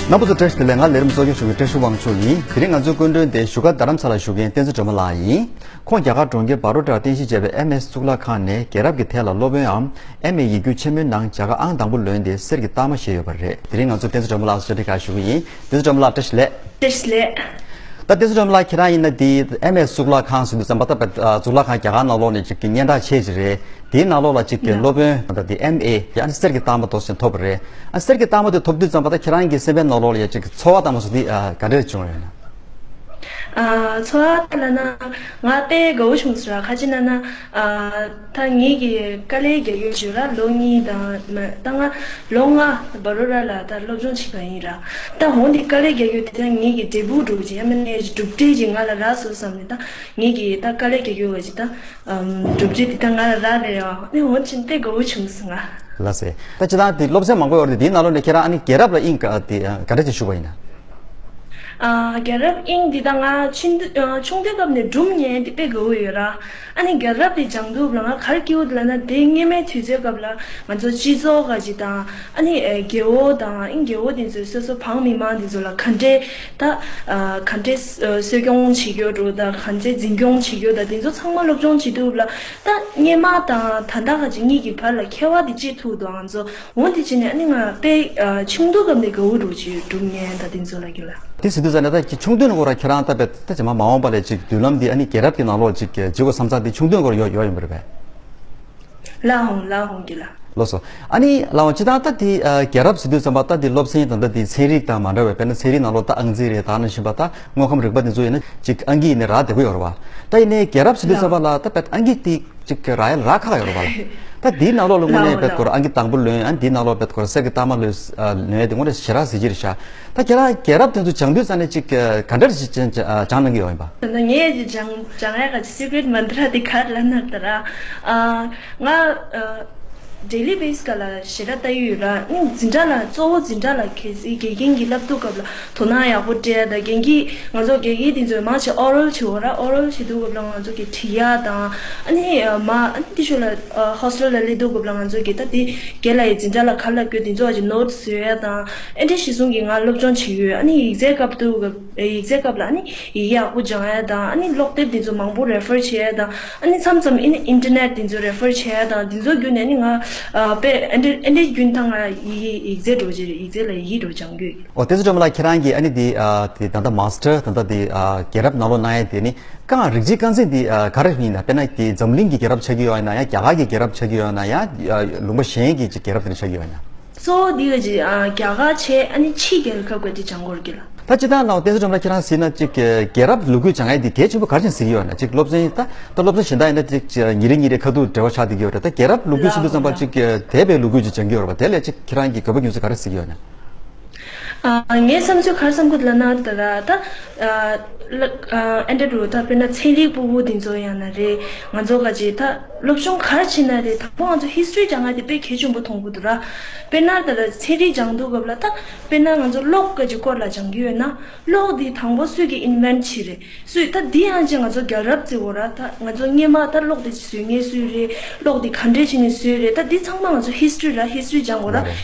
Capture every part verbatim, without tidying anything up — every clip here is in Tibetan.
རྣམ་པ་ཚོ་བཀྲ་ཤིས་བདེ་ལེགས། ང་ལས་རིམ་གཙོ་སྐྱོང་ཞུ་མཁན་བཀྲ་ཤིས་དབང་ཕྱུག་ཡིན། དེ་རིང་ང་ཚོའི་སྐུ་མགྲོན་དེ་བཞུགས་སྒར་རྡ་རམ་ས་ལར་བཞུགས་མཁན་བསྟན་འཛིན་སྒྲོལ་མ་ལགས་ཡིན། ཁོང་རྒྱ་གར་གྲོང་ཁྱེར་བ་རོ་ཌར་རྟེན་གཞི་བྱས་པའི་ཨེམ་ཨེས་གཙུག་ལག་ཁང་ནས་རྒྱལ་རབས་ཀྱི་ཐད་ལ་སློབ་དཔོན་འམ་ཨེམ་ཨེ་ཡིག་རྒྱུགས་ཆེན་མོའི་ནང་བྱ་དགའ་ཨང་དང་པོ་ལོན་ཏེ་གསེར་གྱི་རྟགས་མ་བཞེས་ཡོད་པ་རེད། དེ་རིང་ང་ཚོ་བསྟན་འཛིན་སྒྲོལ་མ་ལགས་སུ་བཅར་འདྲི་ཞུ་གི་ཡིན། བསྟན་འཛིན་སྒྲོལ་མ་ལགས་བཀྲ་ཤིས་བདེ་ལེགས། བཀྲ་ཤིས་བདེ་ལེགས། ད་བསྟན་འཛིན་སྒྲོལ་མ་ལགས་ཁྱེད་རང་ཡིན་ན་དེ་ཨེམ་ཨེས་གཙུག་ལག་ཁང་ཟེར་དུས་ཙམ་པ་ད་བ་གཙུག་ལག་ཁང་རྒྱ་གར་ནང་ལོགས་ནས་ཅིག་གི་སྙན་གྲགས་ཆེ་ཅིག་རེད། དེའི་ནང་ལོགས་ལ་ཅིག་གི་ཡ། སློབ་དཔོན་ད་དེ་ཨེམ་ཨེ་ཡང་གསེར་གྱི་རྟགས་མ་དེ་ཚོ་ཐོབ་པ་རེད། ཨ་གསེར་གྱི་རྟགས་མ་དེ་ཐོབ་དུས་ཙམ་པ་ད་ཁྱེད་རང་གི་སེམས་པའི་ནང་ལོགས་ལ་ཡ་ཅིག་ཚོར་བ་དང་མ་སོགས་དེ་ཨ་ག་འདྲས་བྱུང་ཡོད་ན། ཨ་ཚོར་བ་ལ་ན་ང་དཔེ་དགའ་བོ་བྱུང་ཟེར་བ་ཁ་ཅིག་ན་ན་ཨ་ད་ངེད་ཀྱི་དཀའ་ལས་རྒྱག་ཡོད་བརྗོད་ར་ལོ་གཉིས་དང་མ་ད་ང་ལོ་ལྔ་བ་རོ་ར་ལ་ད་སློབ་སྦྱོང་བྱེད་པ་ཡིན་ར། ད་འོང་དེ་དཀའ་ལས་རྒྱག་ཡོད་དེ་ད་ངེད་ཀྱི་འབྲས་བུ་འགྲོ་ཅིག་ཡ་མ་ནས་གྲུབ་འབྲས་ཅིག་ང་ལ་རག་སོང་བསམ་ནས་ད་ངེད་ཀྱི་ད་དཀའ་ལས་རྒྱག་ཡོད་བ་ཅིག་ད་ཨམ་གྲུབ་འབྲས་དེ་ད་ང་ལ་རག་ལས་ར་ནས་འོང་ཅིན་དཔེ་དགའ་བོ་བྱུང་སོང་ང་། ལགས་སེ། ད་ཅི་ད་དེ་སློབ་ཚན་མང་པོ་ཡོད་རེད། དེའི་ནང་ལོགས་ནས་ཁྱེད་རང་ཨ་ནི་རྒྱལ་རབས་ལ་དབྱིངས་ག་དེ་ག་འདྲ་ཅིག་ཞུགས་པ་ཡིན་ན། ཨ་རྒྱལ་རབས་དབྱིངས་འདི་ད་ང་ཆུང་དུས་ཨ་ཆུང་དུས་སྐབས་ནས་སྒྲུང་ཉན་དེ་དཔེ་དགའ་བོ་ཡོད་ར། ཨ་ནི་རྒྱལ་རབས་དེ་སྦྱང་དུས་ལ་ང་ག་རེ་སྐྱིད་པོ་འདུག་ལབ་ན་དེ་སྔོན་མའི་དུས་ཚོད་སྐབས་ལ་ང་ཚོ་སྤྱི་ཚོགས་ག་ཅིག་དང་ཨ་ནི་ཨ་རྒེད་འོག་དང་ཨ་ནི་རྒེད་འོག་དེ་ཚོའི་སོ་སོ་བང་མི་མང་དེ་ཚོ་ལ་ག་འདྲས་ད་ཨ་ག་འདྲས་ཨ་གསོ་སྐྱོང་བྱེད་རྒྱུ་འགྲོ་ད་ག་འདྲས་འཛིན་སྐྱོང་བྱེད་རྒྱུ་ད་དེ་ཚོ་ཚང་མ་སློབ་སྦྱོང་བྱེད་དུས་ལ་ད་སྔོན་མ་དང་ད་ལྟ་ག་ཅིག་གཉིས་ཀྱི་བར་ལ་ཁྱད་པར་དེ་ཅིག་ཐུག་འདུག་ང་ཚོ། འོ་དེ་བྱས་ནས་ཨ་ནི་ང་དཔེ་ཨ་ཆུང་དུས་སྐབས་ནས་དགའ་བོ་འདུག་ཅེས་སྒྲུང་ཉན་ད་དེ་ཚོ་ལ་གི་ལ། དེ་ཟེར་དུས་ཙམ་ནས་ད་ཁྱེད་ཆུང་དུས་ནས་ཁོ་རང་ཁྱེད་རང་ད་དཔེ་ད་ཅི་མ་མ་འོངས་པ་ལ་ཅིག་མདུན་ལམ་འདི་ཨ་ནི་རྒྱལ་རབས་ཀྱི་ནང་ལོགས་ཅིག་བྱེད་དགོས་བསམ་ཚར་འདི་ཆུང་དུས་ནས་ཁོ་རང་ཡོད་ཡོད་ཡིན་པ་རེད་པས། ལ་ཧོང་ལ་ཧོང་གི་ལ། ལགས་སོ། ཨ་ནི་ལ་ཧོང་སྤྱི་བཏང་ད་དེ་ཨ་རྒྱལ་རབས་ཟེར་དུས་ཙམ་པ་ད་དེ་སློབ་ཚན་དང་ད་དེ་ཚན་རིག་དང་མ་འདྲ་བས། དཔེར་ན་ཚན་རིག་ནང་ལོགས་ད་ཨང་རྩིས་རེད། ད་ནང་བཞིན་པ་ད་དངོས་ཁམས་རིག་པ་དེ་ཚོ་ཡིན་ན་ཅིག་ཨང་ཀི་ཡིན་ན་རག་བདེ་པོ་ཡོད་རེད་བ། ད་ཡིན་ནའི་རྒྱལ་རབས་ཟེར་དུས་ཙམ་པ་ལ་ད་དཔེ་ཨང་ཀི་དེ། ཅིག་གི་ར་ཡ་ར་ཁག་ཡོད་རེད་པ་ལ། ད་དེའི་ནང་ལོགས་ལ་དངོས་གནས་ལའོ་དཔེ་ལའོ། སྐོར་ཨང་ཀི་དང་པོ་ལོན་ཨ་དེའི་ནང་ལོགས་དཔེ་སྐོར་གསེར་གྱི་རྟགས་མ་ལོས་ལོན་ཡ་དེ་དངོས་གནས་ཞེ་དྲག་གཟི་བརྗིད་རེད་ཤག་ད་ཁྱེད་རང་རྒྱལ་རབས་དེ་ཚོ་སྦྱང་དུས་ཙམ་ནས་ཅིག་ག་འདྲ་ཞིག་སྦྱང་སྦྱང་གནང་གི་ཡོད་ཡིན་པ། ད་ངས་ཀྱི་སྦྱང་སྦྱང་ཡ་ག་ཅིག་སི་ཀྲེ་ཊི་མན་ཏྲ་དེ་ག་རེ་ལབ་ན་ད་ར་ཨ་ང་ཨ་ཌེ་ལི་བེ་སི་ག་ལ་ཞེ་དྲག་ལྟ་ཡི་ཡོད་ར། ཨ་ནི་འཛིན་གྲྭ་ལ་གཙོ་བོ་འཛིན་གྲྭ་ལ་གལ་སྲིད་དགེ་རྒན་གྱིས་བསླབ་དུས་སྐབས་ལ། དོ་སྣང་ཡག་པོ་སྤྲད་ཡ་དང་རྒན་གྱིས་ང་ཚོ་དགེ་རྒན་དེ་ཚོས་མང་ཆེ་ཨོ་རལ་བྱེད་འོ་ར། ཨོ་རལ་བྱེད་དུས་སྐབས་ལ་ང་ཚོ་གི་བྲིས་ཡ་དང་ཨ་ནི་མ་ཨ་ནི་དེ་ཤོད་ལ་ཧོ་སི་ཊེལ་ལ་སླེབས་དུས་སྐབས་ལ་ང་ཚོ་གི་ད་དེ་རྒན་ལགས་ཡི་འཛིན་གྲྭ་ལ་ག་རེ་ལབ་དགོས་དེ་ཚོ་བ་ཅིག་ནོ་ཊི་བཟོ་ཡ་དང་ཨེ་འདྲ་ཞིག་གསུང་གི་ང་སློབ་སྦྱོང་བྱེད་ཡོད། ཨ་ནི་ཡིག་ཚད་སྐབས་དུས་སྐབས་ཡིག་ཚད་སྐབས་ལ་ཨ་ནི་ཡི་གེ་ཡག་པོ་སྦྱང་ཡ་དང་ཨ་ནི་ཀློག་དེབ་དེ་ཚོ་མང་པོ་རེ་ཕར་བྱེད་ཡ་དང་ཨ་ནི་མཚམས་མཚམས་ཨ་ནི་ཨིན་ཊར་ནེཊ་དེ་ཚོ་རེ་ཕར་བྱེད་ཡ་དང་དེ་ཚོ་བརྒྱུད་ནས་ཨ་ནི་ང་དཔེ་ཨེ་འདྲ་ཨེ་འདྲ་རྒྱུན་ཐང་ང་ཡི་གེ་ཡིག་ཚད་འགྲོ་རྒྱུ་རེད། ཡིག་ཚད་ལ་ཡི་གེ་འགྲོ་སྦྱང་རྒྱུ་ཡོད། ཨོ་དེ་ཚོ་སྒྲོལ་མ་ལགས་ཁྱེད་རང་གིས་ཨ་ནི་དེ་ཨ་དེ་ད་ལྟ་མཱ་སི་ཊར་ད་ལྟ་དེ་ཨ་རྒྱལ་རབས་ནང་ལོགས་གནང་ཡས་དེ་ནི་རྐང་རིགས་གཅིག་རྐང་འཛིན་དེ་ཨ་ག་རེ་ཡིན་ན། དཔེར་ན་དེ་འཛམ་གླིང་གི་རྒྱལ་རབས་ཆགས་ཀྱི་ཡོད་ན་ཡང་རྒྱ་གར་གྱི་རྒྱལ་རབས་ཆགས་ཀྱི་ཡོད་ན་ཡང་ཨ་ལུང་པ་གཞན་གྱི་ཅིག་རྒྱལ་རབས་དེ་འདྲ་ཆགས་ཀྱི་ཡོད་ན། གཙོ་བོ་འདི་ག་ཅིག་ཨ་རྒྱ་གར་བྱས་ཨ་ནི་ཕྱིའི་རྒྱལ་ཁབ་ག་ཅིག་སྦྱང་དགོས་ཀྱི་ལ། ད་སྤྱི་བཏང་ནང་བསྟན་འཛིན་སྒྲོལ་མ་ཁྱེད་རང་གཟིགས་ན་ཅིག་རྒྱལ་རབས་ལོ་རྒྱུས་སྦྱང་ཡས་དེ་གལ་ཆེན་པོ་ག་རེ་བྱས་ནས་གཟིགས་ཀྱི་ཡོད་ན། ཅིག་སློབ་ཚན་ད་ད་སློབ་ཚན་གཞན་དག་ཡིན་ན་ཅིག་ཉིན་རེ་ཉིན་རེ་ཁ་ཐུག་འབྲེལ་བ་ཆགས་བསྡད་ཀྱི་ཡོད་རེད། ད་རྒྱལ་རབས་ལོ་རྒྱུས་ཟེར་དུས་ཙམ་པ་ཅིག་འདས་པའི་ལོ་རྒྱུས་ཅིག་སྦྱང་གི་ཡོད་རེད་པ། དེ་ལས་ཅིག་ཁྱེད་རང་གི་དགོས་པ་ཉུང་ཚོད་ག་རེ་གཟིགས་ཀྱི་ཡོད་ན། ཨ་ངའི་བསམ་ཚུལ་ག་རེ་བསམ་གི་ལབ་ན་ད་ད་ད་ཨ་ལ་ཨ་ཨེ་འདྲ་འགྲོ་ད་དཔེར་ན་ཚན་རིག་པུ་བུ་འདི་ཚོ་ཡང་ན་རེད། ང་ཚོ་ག་ཅིག་ད་སློབ་སྦྱོང་ག་རེ་བྱེད་ན་རེད། དང་པོ་ང་ཚོ་ཧི་སི་ཊོ་རི་སྦྱང་ཡ་དེ་དཔེ་གལ་ཆེན་པོ་མཐོང་གི་འདུག་ར། དཔེར་ན་ད་ལྟ་ཚན་རིག་སྦྱང་དུས་སྐབས་ལ་ད་དཔེར་ན་ང་ཚོ་གློག་ག་ཅིག་སྐོར་ལ་སྦྱང་གི་ཡོད་ན་གློག་འདི་དང་པོ་སུས་ཀྱིས་ཨིན་ཝེན་ཊི་བྱས་རེད། སུས་ད་འདི་ཡང་ཅིག་ང་ཚོ་རྒྱལ་རབས་བརྩི་འོ་ར། ད་ང་ཚོ་སྔོན་མ་ད་གློག་འདི་བཟོ་མཁན་སུ་རེད། གློག་འདི་ག་འདྲས་བྱས་ནས་བཟོས་རེད། ད་འདི་ཚང་མ་ང་ཚོ་ཧི་སི་ཊོ་རི་ར། ཧི་སི་ཊོ་རི་སྦྱང་འོ་ར།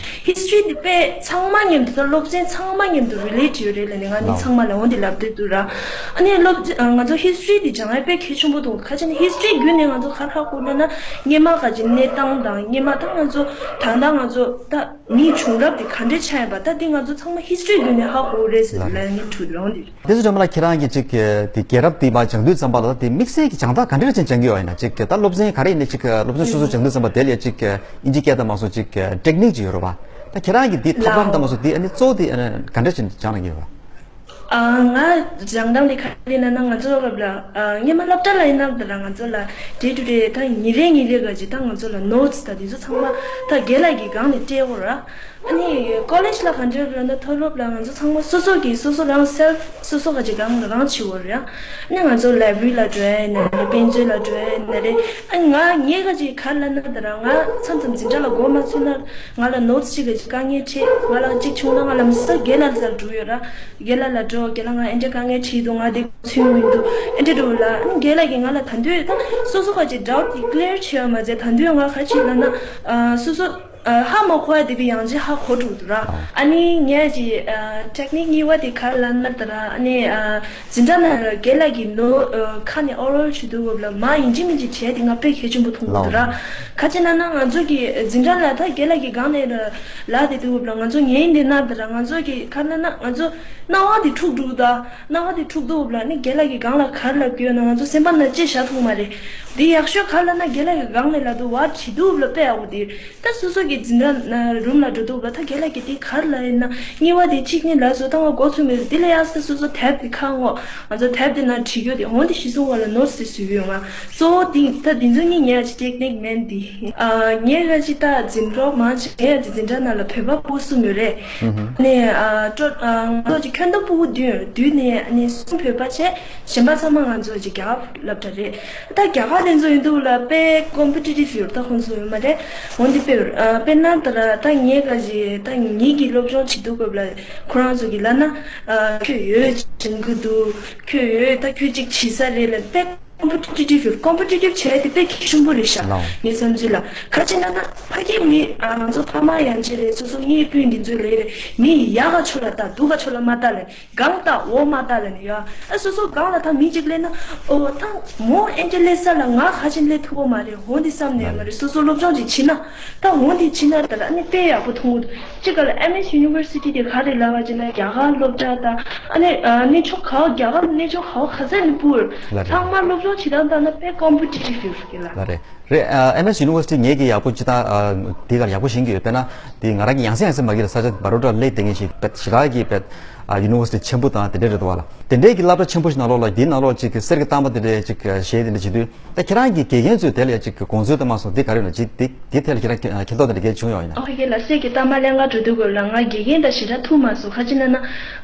ཧི་སི་ཊོ་རི་འདི་དཔེ་ཚང་མ་མཉམ་དུ་ད་སློབ་ཚན་ཚང་མ་མཉམ་དུ་རི་ལེ་ཊི་ཡོད་རེད་ལབ་ནས་ང་འདི་ཚང་མ་ལ་འོ་འདི་ལབ་བསྡད་འདུག་ར། ཨ་ནི་སློབ་ཚན་ང་ཚོ་ཧི་སི་ཊོ་རི་འདི་སྦྱང་ཡ་དཔེ་གལ་ཆེན་པོ་འདུག་ཁ་ཅིག་ནི་ཧི་སི་ཊོ་རི་བརྒྱུད་ནས་ང་ཚོ་ག་རེ་ཧ་གོ་ལབ་ན་སྔོན་མ་ག་ཅིག་གནས་སྟངས་དང་སྔོན་མ་ད་ང་ཚོ་ད་ལྟ་ང་ཚོ་ད། མིའི་བྱུང་རབས་དེ་ག་འདྲས་ཆགས་ཡིན་པ་ད་འདི་ང་ཚོ་ཚང་མ་ཧི་སི་ཊོ་རི་བརྒྱུད་ནས་ཧ་གོ་རེད་ཟེར་ལབ་ནས་ཐུག་རང་འདི། དེ་ཚོ་སྒྲོལ་མ་ལགས་ཁྱེད་རང་གིས་ཅིག་དེ་རྒྱལ་རབས་དེ་མར་སྦྱང་དུས་ཙམ་པ་ལ་ད་དེ་དམིགས་བསལ་གྱི་སྦྱང་སྟངས་ག་འདྲས་ཅིག་སྦྱང་གི་ཡོད་ཡིན་ན། ཅིག་ད་སློབ་ཚན་ག་རེ་ཡིན་ནའི་ཅིག་སློབ་ཚན་སོ་སོ་སྦྱང་དུས་ཙམ་པ་དེ་ལ་ཅིག་དབྱིན་ཇི་སྐད་དང་མ་སོགས་ཅིག་ཊེག་ནིག་ཅིག་ཡོད་རེད་པ། ད་ཁྱེད་རང་གིས་དེ་ཐབས་ལམ་དང་མ་སོགས་དེ་ཨ་ནི་གཙོ་བོ་དེ་ཨ་ནི་ག་འདྲས་ཅིག་སྦྱང་གནང་གི་ཡོད་པ། ཨ་ང་སྦྱང་སྟངས་དེ་ག་རེ་ཡིན་ན་ང་ཚོ་སྐབས་ལ་ཨ་སྔོན་མ་སློབ་གྲྭ་ལ་ཡིན་ན་ད་ལ་ང་ཚོ་ལ་ཌེ་ཊུ་ཌེ་ད་ཉིན་རེ་ཉིན་རེ་ག་ཅིག་ད་ང་ཚོ་ལ་ནོ་ཊི་སི་ད་དེ་ཚོ་ཚང་མ་ད་རྒན་ལགས་ཀྱིས་སྒང་ནས་སྤྲད་ཡོད་ར། ཨ་ནི་ཀོ་ལེཇ་ལ་ག་འདྲ་རེད་ན་མཐོ་སློབ་ལ་ང་ཚོ་ཚང་མ་སོ་སོ་གིས་སོ་སོ་རང་སེལ་ཕི་སོ་སོ་ག་ཅིག་སྒང་ལ་རང་བྱེད་ཡོད་རེད། ཨ་ནི་ང་ཚོ་ལའི་བྷ་རི་ལ་འགྲོ་ཡ་ཡིན་ན་རེད། དཔེ་མཛོད་ལ་འགྲོ་ཡ་ཡིན་ན་རེད། ཨ་ནི་ང་ངས་ག་ཅིག་ག་རེ་ལབ་ན་ད་ར་ང་མཚམས་མཚམས་འཛིན་གྲྭ་ལ་འགོར་མ་ཚུད་ན་ང་ལ་ནོ་ཊི་སི་གཅིག་ག་ཅིག་དཀའ་ངལ་འཕྲད། ང་ལ་གཅིག་བྱུང་ན་ང་ལ་མི་ས་རྒན་ལགས་སར་འགྲོ་ཡོད་ར། རྒན་ལགས་ལ་འགྲོ། རྒན་ལགས་ང་ཨེ་འདྲ་དཀའ་ངལ་འཕྲད་འདུག་ང་འདི་ཚུན་མི་འདུག་ཨེ་འདྲ་འགྲོ་ལ། ཨ་ནི་རྒན་ལགས་ཀྱིས་ང་ལ་ད་དུང་ད་སོ་སོ་ག་ཅིག་ཌའུ་ཊི་དེ་ཀི་ལི་ཡར་བྱེད་ཡ་མ་ཟད་ད་དུང་ང་ག་ཅིག་ལབ་ན་ཨ་སོ་སོ། ཨ་ཧ་མ་གོ་བ་དེ་བས་ཡང་ཅིག་ཧ་གོ་འགྲོ་འདུག་ར། ཨ་ནི་ངས་ཀྱི་ཨ་ཊེག་ནིག་གཉིས་པ་དེ་ག་རེ་ལབ་ན་ད་ར། ཨ་ནི་ཨ་འཛིན་གྲྭ་ནང་ལ་རྒན་ལགས་ཀྱིས་ནོ་ཨ་ཁ་ནས་ཨོ་རལ་ཞུ་དུས་སྐབས་ལ་མ་ཡིན་གཅིག་མིན་གཅིག་བྱས་དེ་ང་དཔེ་གལ་ཆེན་པོ་མཐོང་གི་འདུག་ར། ག་ཅི་ན་ན་ང་ཚོ་གི་འཛིན་གྲྭ་ལ་ད་རྒན་ལགས་ཀྱིས་སྒང་ནས་ལ་ལབ་དེ་དུས་སྐབས་ལ་ང་ཚོ་ཉན་དེ་ན་ད་ར། ང་ཚོ་གི་ག་ན་ན་ང་ཚོ་སྣང་བ་དེ་འཁྲུག་འགྲོ་གི་འདུག་སྣང་བ་དེ་འཁྲུག་དུས་སྐབས་ལ་ནི་རྒན་ལགས་ཀྱིས་སྒང་ལ་ག་རེ་ལབ་ཀྱི་ཡོད་ན་ང་ཚོ་སེམས་པ་ནང་ཅི་བཞག་ཐུབ་མ་རེད། དེ་ཡག་ཤོས་ག་རེ་ལབ་ན་རྒན་ལགས་ཀྱིས་སྒང་ནས་ལབ་དུས་བ་བྱེད་དུས་སྐབས་ལ་དཔེ་ཡག་པོ་དེ། ད་སོ་སོ་གི་འཛིན་གྲྭ་རུམ་ལ་འགྲོ་དུས་ལ་ད་རྒན་ལགས་ཀྱིས་དེ་ག་རེ་ལབ་ཡིན་ན། གཉིས་པ་དེ་གཅིག་གཉིས་ལབ་སོང་། ད་ང་མགོ་ཚོས་མེད། དེ་ལ་ཡག་ས་སོ་སོ་དེབ་དེ་ཁ་སྔོག་ང་ཚོ་དེབ་དེ་ནང་བྲིས་ཡོད་དེ། འོ་དེ་གཞི་བཟུང་བ་ལ་ནོར་སི་བཟོས་ཡོད་ང་། གཙོ་བོ་དེ་ད་དེ་ཚོ་གཉིས་ངས་ཅིག་ཊེག་ནིག་མིན་དེ། ཨ་ངས་ང་ཅིག་ད་འཛིན་གྲོགས་མང་ཆེ་ངས་ཅིག་འཛིན་གྲྭ་ནང་ལ་བོད་པ་སྤུ་གསུམ་ཡོད་རེད། ནས་ཨ་ཀྲོ་ཨ་ང་ཚོ་ཅིག་ཁྱོན་བསྡོམས་སྤུ་གུ་བདུན་ཡོད། བདུན་ནས་ནས་གསུམ་བོད་པ་བྱས། གཞན་པ་ཚང་མ་ང་ཚོ་ཅིག་རྒྱ་གར་སློབ་གྲྭ་རེད། ད་རྒྱ་གར་དེ་ཚོ་ཡིན་དུས་ལ་དཔེ་ཀོམ་པི་ཊི་ཊིབ་ཡོད། ད་ཁོང་ཚོ་ཡོད་མ་རེད། འོན་ཏེ་དཔེ་ཨ་དཔེར་ན་ད་ར་ད་ངས་ག་ཞིག་ད་ངེད་ཀྱི་སློབ་སྦྱོང་བྱེད་དུས་སྐབས་ལ་ཁོ་རང་ཚོ་གིས་ལབ་ན་ཨ་ཁྱོད་ཡོད་སྦྱང་གི་འདུག་ཁྱོད་ཡོད། ད་ཁྱོད་ཅིག་བྱེད་ས་རེད་ལབ། དཔེ་ཀོམ་པི་ཊི་ཊིབ་ཡོད། ཀོམ་པི་ཊི་ཊིབ་བྱས་དེ་དཔེ་གལ་ཆེན་པོ་རེད་ཤག་ལའོ། ངའི་བསམ་ཚུལ་ལ། ག་ཅི་ན་ན་ཕ་གི་མི་ཨ་ང་ཚོ་ཕ་མ་ཡང་ཅི་རེད། སོ་སོ་གཉེན་སྤུན་འདི་ཚོ་ལས་རེད། མི་ཡག་ག་ཆོག་ལ་ལྟ། སྡུག་ག་ཆོག་ལ་མ་ལྟ་ལ། སྒང་ལྟ་འོག་མ་ལྟ་ལ་ནི་ཡ། ཨ་སོ་སོ་སྒང་ལ་ད་མི་གཅིག་སླེབས་ན་ཨོ་ད་མོ་ཨེ་འདྲ་སླེབས་ས་ལ་ང་ཧ་ཅང་སླེབས་ཐུབ་ཀྱི་མ་རེད། འོ་འདི་བསམ་ནས་མ་རེད། སོ་སོ་སློབ་སྦྱོང་ཅིག་བྱེད་ན། ད་འོ་འདི་བྱེད་ན་ད་ལ་ཨ་ནི་དཔེ་ཡག་པོ་མཐོང་གི་འདུག་གཅིག་ག་ལ་ཨེམ་ཨེས་ཡུ་ནི་ཝར་སི་ཊི་དེ་ག་རེ་ལབ་པ་ཅིག་ན་རྒྱ་གར་སློབ་གྲྭ་དང་ཨ་ནི་ཨ་གནས་མཆོག་ག་བ་རྒྱ་གར་གནས་མཆོག་ག་བ་ག་ཚད་ནས་སྤུ་གུ་ཚང་མ་སློབ་སྦྱོང་བྱེད་སྟངས་ལྟ་ན་དཔེ་ཀོམ་པི་ཊི་ཊིབ་ཡོད་ཀྱི་ལ། ལ་རེད། རེད། ཨ་ཨེམ་ཨེས་ཡུ་ནི་ཝར་སི་ཊི་ངེད་ཀྱིས་ཡག་པོ་ཅི་ལྟར་ཨ་དེ་གར་ཡག་པོ་ཤེས་ཀྱི་ཡོད། དཔེར་ན་དེ་ང་རང་གི་ཡང་སེ་ཡང་སེ་མ་གི་ལ་ས་ཆ་བ་རོ་ཊ་ལ་སླེབས་བསྡད་མཁན་ཞིག་དཔེ་ཞི་ག་གི་དཔེ་ཨ་ཡུ་ནི་ཝར་སི་ཊི་ཆེན་པོ་དང་དེ་འདྲས་རེད་འདུག་བ་ལ། དེ་འདྲས་ཀྱི་སློབ་གྲྭ་ཆེན་པོ་ཞིག་ནང་ལོགས་ལ་དེའི་ནང་ལོགས་ཅིག་གི་གསེར་གྱི་རྟགས་མ་དེ་འདྲས་ཅིག་གཞས་དེ་འདྲ་བྱེད་དུས་ད་ཁྱེད་རང་གི་དགེ་རྒན་ཚོས་དེ་ལ་ཅིག་གི་དགོངས་ཚུལ་དང་མ་སོང་དེ་ག་རེ་ཡོད་ན་ཅིག་དེ་དེ་ཐད་ལ་ཁྱེད་རང་ཁྱེད་ཐོག་དེ་འདྲ་གས་བྱུང་ཡོད་ཡིན་ན། ཨོ་ཧེ་གེ་ལ་གསེར་གྱི་རྟགས་མ་ལེན་ག་འགྲོ་དུས་སྐབས་ལ་ང་དགེ་རྒན་དང་ཞེ་དྲག་ཐུག་མ་སོང་། ག་ཅི་ན་ན་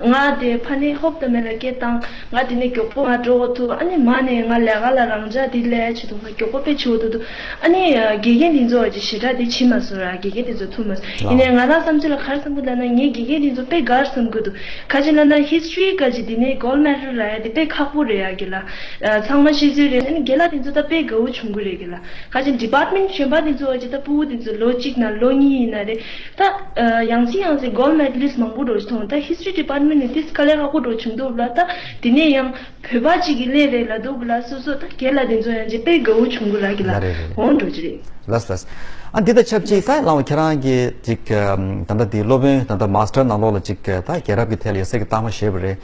ང་དེ་ཕ་ནས་ཧོབ་ཏེ་མེ་ལ་སྐད་བཏང་། ང་དེ་ནས་མགྱོགས་པོ་ང་འགྲོ་དགོས་ཐུག་ཨ་ནི་མ་ནས་ང་ལས་ཀ་ལ་རང་འཇགས་དེ་ལས་བྱེད་དུ་ང་མགྱོགས་པོ་དཔེ་བྱེད་དགོས་ཐུག་ཨ་ནི་དགེ་རྒན་དེ་ཚོ་ཅིག་ཞེ་དྲག་དེ་བྱེད་མ་སོང་ར། དགེ་རྒན་དེ་ཚོ་ཐུག་མ་སོང་། ཡིན་ནའི་ང་རང་བསམ་ཚུལ་ལ་ག་རེ་བསམ་གི་འདུག་ན་ངའི་དགེ་རྒན་དེ་ཚོ་དཔེ་དགའ་བསམ་གི་འདུག་ག་ཅི་ལབ་ན་ཧི་སི་ཊོ་རི་ག་ཅིག་དེ་ནས་གོལ་ཌི་མེ་ཌལ་རག་ཡ་དེ་དཔེ་ཁག་པོ་རེད་ཡ་གི་ལ། ཨ་ཚང་མ་ཤེས་ཚོད་རེད། ཨ་ནི་རྒན་ལགས་དེ་ཚོ་ད་དཔེ་དགའ་བོ་བྱུང་གི་རེད་གི་ལ། ག་ཅིག་ཌི་པཱར་ཊི་མེན་ཊི་གཞན་པ་དེ་ཚོ་ག་ཅིག་ད་སྤུ་གུ་དེ་ཚོ་ལོ་གཅིག་ན་ལོ་གཉིས་ཡིན་ན་རེད། ད་ཨ་ཡང་སེ་ཡང་སེ་གོལ་ཌི་མེ་ཌ་ལིསཊ་མང་པོ་འགྲོ་ཞིག་མཐོང་། ད་ཧི་སི་ཊོ་རི་ཌི་པཱར་ཊི་མེན་ཊི་ནས་དེ་དཀའ་ལས་ཁག་པོ་འགྲོ་བྱུང་འདུག་ལ། ད་དེ་ནས་ཡང་བོད་པ་གཅིག་གི་སླེབས་རེད་ལབ་འདུག་གི་ལ། སོ་སོ་ད་རྒན་ལགས་དེ་ཚོ་ཡང་ཅིག་དཔེ་དགའ་བོ་བྱུང་གི་རེད་གི་ལ། ལ་རེད་རེད་རེད། འོང་འགྲོ་གི་རེད། ལགས་ལགས། ཨ་འདི་དང་ཆབས་ཅིག་ད་ལའང་ཁྱེད་རང་གིས་ཅིག་ད་ལྟ་འདི་སློབ་དཔོན་ད་ལྟ་མ་སི་ཊར་ནང་ལོགས་ལ་ཅིག་ད་རྒྱལ་རབས་ཀྱི་ཐད་ལ་ཡང་གསེར་གྱི་རྟགས་མ་བཞེས་པ་རེད།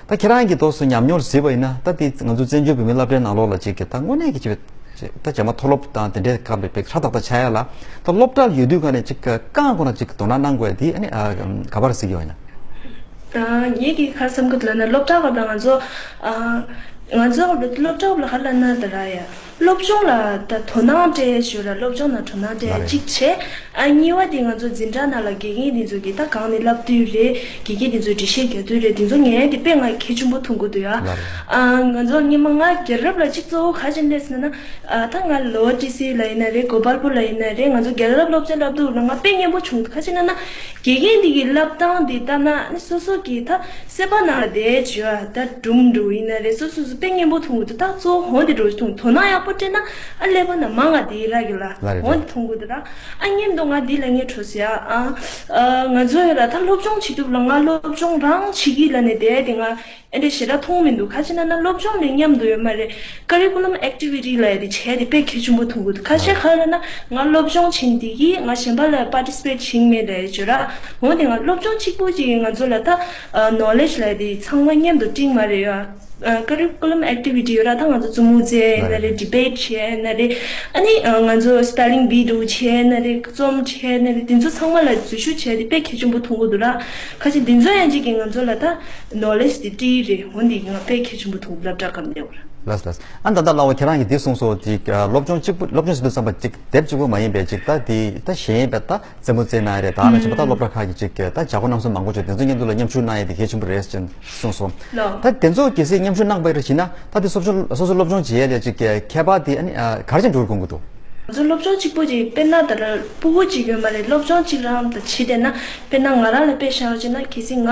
ད་ཁྱེད་རང་གིས་ཏོག་ཙམ་ཉམས་མྱོང་གཟིགས་པ་ཡིན་ན་ད་འདི་ང་ཚོ་བཙན་བྱོལ་བོད་མིའི་སློབ་གྲྭའི་ནང་ལོགས་ལ་ཅིག་ད་དངོས་གནས་ཀྱི་ཅིག་ད་རྗེས་མ་མཐོ་སློབ་དང་དེ་འདྲའི་སྐབས་ལ་དཔེ་ཧྲ་ཏག་ཏག་ཆགས་ཡ་ལ་ད་སློབ་གྲྭར་ཡོད་དུས་ག་ནས་ཅིག་རྐང་ཁོ་ན་ཅིག་དོ་སྣང་གནང་དགོས་ཡ་འདི་ཨ་ནི་ག་པར་གཟིགས་ཡོད་ཡིན་ན། ད་ངེད་ཀྱིས་ག་རེ་བསམ་གི་འདུག་ལབ་ན་སློབ་གྲྭ་བ་དང་ང་ཚོ་ཨ་ང་ཚོ་སློབ་གྲྭ་བ་ལ་ག་རེ་ལབ་ན་ད་ར་ཡ་སློབ་སྦྱོང་ལ་ད་དོ་སྣང་སྤྲད་ཞུ་ར། སློབ་སྦྱོང་ལ་དོ་སྣང་སྤྲད་གཅིག་བྱས། ཨ་གཉིས་པ་དེ་ང་ཚོ་འཛིན་གྲྭ་ནང་ལ་དགེ་རྒན་དེ་ཚོ་གིས་ད་གང་ནས་བསླབ་དུས་རེད། དགེ་རྒན་དེ་ཚོ་འགྲེལ་བཤད་རྒྱག་དུས་རེད། དེ་ཚོ་ངས་དེ་དཔེ་ང་གལ་ཆེན་པོ་མཐོང་གི་འདུག་ཡ། ཨ་ང་ཚོ་སྔོན་མ་ང་རྒྱལ་རབས་ལ་གཅིག་གཙོ་བོ་ག་རེ་བྱས་ནས་ཟེར་ན། ཨ་ད་ང་ལོ་ཊི་སི་ལ་ཡིན་ན་རེད། གོ་པལ་པུར་ལ་ཡིན་ན་རེད། ང་ཚོ་རྒྱལ་རབས་སློབ་ཚན་བསླབ་དུས་ལ་ང་དཔེ་སྙན་པོ་བྱུང་། ག་རེ་བྱས་ནས་ཟེར་ན་དགེ་རྒན་དེ་གི་བསླབ་སྟངས་དེ་ལྟ་ན་ཨ་ནི་སོ་སོ་གི་ད་སེམས་པ་ནང་ལ་བསྡད་བྱས་ད་སྒྲུང་འདྲ་ཡིན་ན་རེད། སོ་སོ་སོ་དཔེ་སྙན་པོ་མཐོང་གི་འདུག་ད་གཙོ་བོ་འོ་དེ་འདྲ་མཐོང་། དོ་སྣང་ཡག་པོ་སྤྲད་ན་ཨ་ཀླད་པ་ནང་མང་ང་དེ་རག་གི་ལ། ལ་རེད་འོ་རེད། དེ་མཐོང་གི་འདུག་ད་ཨ་སྙན་དུ་ང་འདི་ལ་ངས་འཕྲོ་ཟེར་ཡ། ཨ་ང་ཚོ་ཡོད་ལ་ད་སློབ་སྦྱོང་བྱེད་དུས་ལ་ང་སློབ་སྦྱོང་རང་བྱེད་ཀྱི་ལ་ནས་བསྡད་དེ་ང་ཨེ་འདྲ་ཞེ་དྲག་མཐོང་མི་འདུག་ག་རེ་བྱས་ནས་ཟེར་ན་སློབ་སྦྱོང་ནས་མཉམ་དུ་ཡོད་མ་རེད། ཀ་རི་ཀུ་ལམ་ཨེག་ཊི་བི་ཊི་ལབ་ཡ་དེ་བྱས་དེ་དཔེ་གལ་ཆེན་པོ་མཐོང་གི་འདུག་ཁ་ཤས་ག་རེ་ལབ་ན་ང་སློབ་སྦྱོང་བྱེད་འདི་གིས་ང་གཞན་པ་ལ་པར་ཊི་སི་པེཊ་བྱེད་མེད་ལབ་ཡ་བྱོས་ར། འོན་ཏེ་ང་སློབ་སྦྱོང་གཅིག་པོ་ཅིག་གིས་ང་ཚོ་ལ་ད་ནོ་ལེཇ་ལབ་ཡ་དེ་ཚང་མ་མཉམ་དུ་སྤྲིང་མ་རེད་ཡ། ཀ་རི་ཀུ་ལམ་ཨེག་ཊི་བི་ཊི་ཡོད་ར། ད་ང་ཚོ་རྩེད་མོ་རྩེ་ཡ་ན་རེད། ཌི་བེཊ་བྱེད་ཡ་ན་རེད། ཨ་ནི་ང་ཚོ་སི་པེ་ལིང་བི་འདྲ་བྱེད་ཡ་ན་རེད། རྩོམ་བྱེད་ཡ་ན་རེད། དེ་ཚོ་ཚང་མ་ལ་འཛུལ་ཞུགས་བྱས་དེ་དཔེ་གལ་ཆེན་པོ་མཐོང་གི་འདུག་ར། ཁ་ཅིག་དེ་ཚོ་ཡང་གཅིག་གིས་ང་ཚོ་ལ་ད་ནོ་ལེཇ་དེ་སྤྲད་རེད། འོན་ཏེ་ང་དཔེ་གལ་ཆེན་པོ་མཐོང་། སློབ་གྲྭ་སྐབས་ནས་བར། ལགས་ལགས། ཨ་ད་ལྟ་ལའོ་ཁྱེད་རང་གིས་འདི་གསུངས་སོང་། ཅིག་སློབ་སྦྱོང་གཅིག་པུ་སློབ་སྦྱོང་བྱེད་དུས་ཙམ་པ་ཅིག་དེབ་གཅིག་པུ་མ་ཡིན་པའི་ཅིག་ད་དེ་ད་གཞན་པའི་ད་རྩེད་མོ་རྩེ་ན་རེད། ད་ནང་བཞིན་པ་ད་སློབ་གྲྭ་ཁག་གི་ཅིག་ད་བྱ་སྒོ་རྣམ་གསུམ་མང་པོ་བྱོས། དེ་ཚོ་མཉམ་དུ་ལ་མཉམ་ཞུགས་གནང་ཡས་དེ་གལ་ཆེན་པོ་རེད་ཅེས་གསུངས་སོང་། ད་དེ་ཚོ་གལ་སྲིད་མཉམ་ཞུགས་གནང་པ་རེད་ཞེ་ན་ད་དེ་སློབ་སྦྱོང་སོ་སོ་སློབ་སྦྱོང་བྱེད་ཡས་ལ་ཅིག་ཁྱད་པར་དེ་ཨ་ནི་ག་རེ་ཅིག་འགྲོ་དགོངས་ཀྱི་འདུག་ང་ཚོ་སློབ་སྦྱོང་གཅིག་པོ་ཅིག་དཔེར་ན་ད་ལྟ་སྤུ་གུ་གཅིག་ཡོད་མ་རེད། སློབ་སྦྱོང་གཅིག་རང་ད་བྱེད་བསྡད་ན་དཔེར་ན་ང་རང་ལ་དཔེ་བཞག་བྱས་ན་གལ་སྲིད་ང་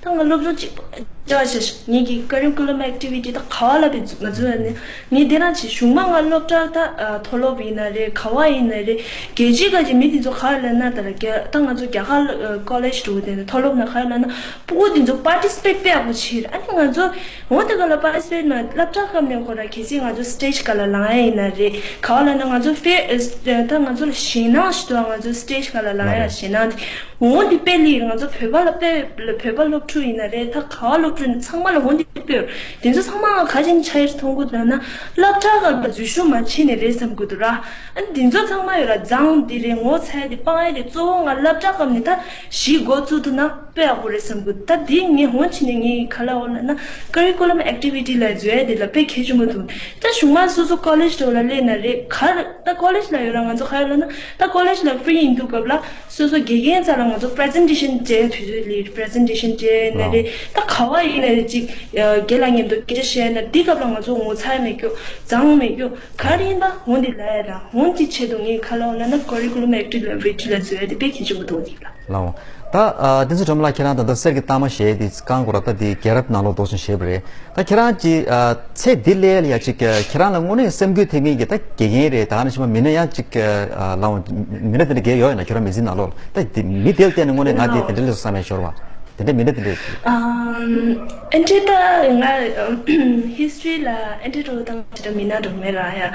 ད་ང་སློབ་སྦྱོང་གཅིག་པོ་ ཅག་ཅག་ངེད་ཀྱི་ཀ་རི་ཀུ་ལམ་ཨེག་ཊི་བི་ཊི་ད་ག་བ་ལ་བི་ང་ཚོ་ཡ་ནི་ངས་འདི་རང་ཆེ་གཞུང་མ་ང་སློབ་གྲྭ་ད་མཐོ་སློབ་ཡིན་ན་རེད། ག་བ་ཡིན་ན་རེད། རྒྱལ་སྤྱིའི་ཁ་ཅིག་མི་དེ་ཚོ་ག་རེ་ལབ་ན་ད་ར་རྒྱ་ད་ང་ཚོ་རྒྱ་གར་ཀོ་ལེཇ་འགྲོ་དེ་ནི་མཐོ་སློབ་ན་ག་རེ་ལབ་ན་སྤུ་གུ་དེ་ཚོ་པར་ཊི་སི་པེཊ་དཔེ་ཡག་པོ་བྱེད་རེད། ཨ་ནི་ང་ཚོ་འོ་དེ་ག་ལ་པར་ཊི་སི་པེཊ་མ་སློབ་གྲྭ་སྐབས་ནས་ཁོ་ར་གལ་སྲིད་ང་ཚོ་སི་ཊེཇ་ག་ལ་ལངས་ཡ་ཡིན་ན་རེད། ག་བ་ལབ་ན་ང་ཚོ་ཕེ་ད་ང་ཚོ་ལ་ཞེད་སྣང་ཞིག་འདུག་ང་ཚོ་སི་ཊེཇ་ག་ལ་ལངས་ཡ་ཞེད་སྣང་དེ། འོ་འདི་དཔེ་ལེགས། ང་ཚོ་བོད་པ་ལ་དཔེ་བོད་པ་སློབ་ཕྲུག་ཡིན་ན་རེད། ད་ག་བ་སློབ་ཕྲུག་ཡིན་ན་ཚང་མ་ལ་འོ་འདི་དཔེ་ཡོད། དེ་ཚོ་ཚང་མ་ང་ག་ཅིག་ཆ་ཡིར་མཐོང་གི་འདུག་ན་སློབ་གྲྭ་སྐབས་ལ་འཛུལ་ཞུགས་མ་བྱས་ནས་རེད་བསམ་གི་འདུག་ར། ཨ་ནི་དེ་ཚོ་ཚང་མ་ཡོད་ར། མཛངས་འདི་རེད། ངོ་ཚ་ཡ་དེ་སྤང་ཡ་དེ་གཙོ་བོ་ང་སློབ་གྲྭ་སྐབས་ནས་ད་གཞི་འགོ་བཙུགས་ཐུབ་ན་དཔེ་ཡག་པོ་རེད་བསམ་གི་འདུག་ད་དེ་ངས་འོ་བྱས་ནས་ངས་ག་ལ་འོ་ལབ་ན་ཀ་རི་ཀུ་ལམ་ཨེག་ཊི་བི་ཊི་ལ་འཛུལ་ཡ་དེ་ལ་དཔེ་གལ་ཆེན་པོ་འདུག་ད་གཞུག་མ་སོ་སོ་ཀོ་ལེཇ་འགྲོ་ལ་སླེབས་ན་རེད། ག་རེ་ད་ཀོ་ལེཇ་ལ་ཡོད་ར། ང་ཚོ་ག་རེ་ལབ་ན་ད་ཀོ་ལེཇ་ལ་ཧྥི་རི་ཡིན་དུས་སྐབས་ལ་སོ་སོ་དགེ་རྒན་རྩ་ལ་ང་ཚོ་པི་རི་ཛེན་ཊེ་ཤན་བྱས་དུས་ཚོད་ལི་པི་རི་ཛེན་ཊེ་ཤན་བྱས་ན་རེད། ད་ག་བ་ཡིན་ན་རེད། ཅིག་རྒན་ལགས་མཉམ་དུ་སྐད་ཆ་བཤད་ན་འདི་སྐབས་ལ་ང་ཚོ་ངོ་ཚ་མེད་རྒྱུ་མཛངས་མེད་རྒྱུ་ག་རེ་ཡིན་པ་འོ་འདི་ལ་ཡ་ར། འོ་འདི་ཆེད་དུ་ངས་ག་ལ་འོ་ལབ་ན་ཀ་རི་ཀུ་ལམ་ཨེག་ཊི་བི་ཊི་ལ་འཛུལ་ཡ་དེ་དཔེ་གལ་ཆེན་པོ་འདུག་འདི་ལ། ལའོ། ད་ཨ་བསྟན་འཛིན་སྒྲོལ་མ་ལགས། ཁྱེད་རང་ད་ལྟ་གསེར་གྱི་རྟགས་མ་བཞེས་ཏེ་རྐང་འཁོར་ད་འདི་རྒྱལ་རབས་ནང་ལོགས་འདུག་སེ་བཞེས་པ་རེད། ད་ཁྱེད་རང་གི་ཨ་ཚེ་འདི་སླེབས་ལ་ཡ་ཅིག་ཨ་ཁྱེད་རང་ལ་དངོས་གནས་སེམས་འགུལ་ཐེབས་མཁན་གྱི་ད་དགེ་རྒན་རེད། ད་ནང་བཞིན་པ་མི་སྣ་ཡང་ཅིག་ཨ་ལའོ་མི་སྣ་དེ་འདྲ་གས་ཡོད་ཡིན་ན་ཁྱེད་རང་མི་ཚེ་ནང་ལོགས་ལ་ད་འདི་མི་དེ་ལ་བལྟས་ནས་དངོས་གནས་ང་འདི་དེ་འདྲ་ལས་སོ་བསམ་ཡ་ཤོར་བ་དེ་འདྲ་མི་སྣ་དེ་འདྲ། ཨ་འདྲེ་ད་ང་ཧིས་ཊོ་རི་ལ་ཨ་འདྲེ་འགྲོ་དང་ཅི་འདྲ་མི་སྣ་འགྲོ་མེད་ར་ཡ།